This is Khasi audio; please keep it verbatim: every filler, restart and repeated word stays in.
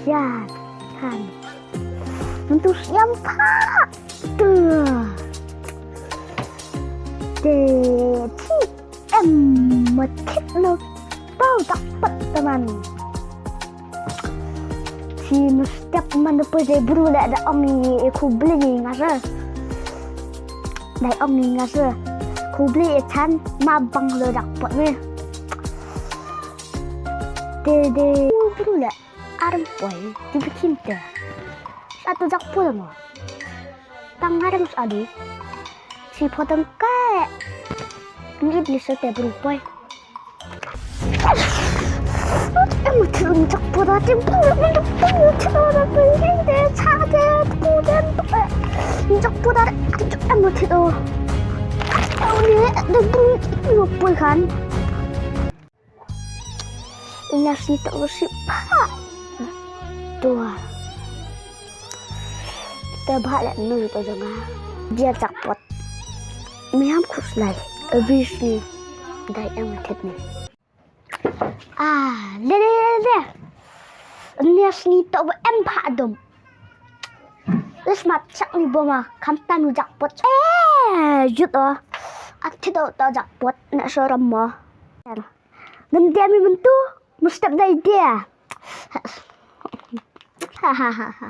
Ïa, kan. Mynta sngewbha. Tu. Te, chi, em, ma thit no. Pau tak pat teman. Chi mustep man da poi dei bru le da ong i khublei nga sa. Dei ong i nga sa. Khublei i chan ma bang lo dak pot me. Te de bru le arem poi di bikin te. Satu dak pot mo. Tang arem sadu. Si potong kai. Ni di sa te bru poi. Em, thil dak pot ate bru, dak pot ate bru, dak pot ate bru, dak pot ate, em, thil dak pot ate bru, dak pot kan. Ina si tak si pa. Tua. Te ba le nu to jong nga. Dia dak pot. Mi ham khus lai. Every si. Dai em tet ni. Ah, le le le le. Ni as ni to em pha dom. Let's mat chak ni boma. Kam tan dak pot. Eh, jut o. Ati to to dak pot. Na soram mo. Ngam dia mi mynta, mustep dei dia. Ha ha ha ha.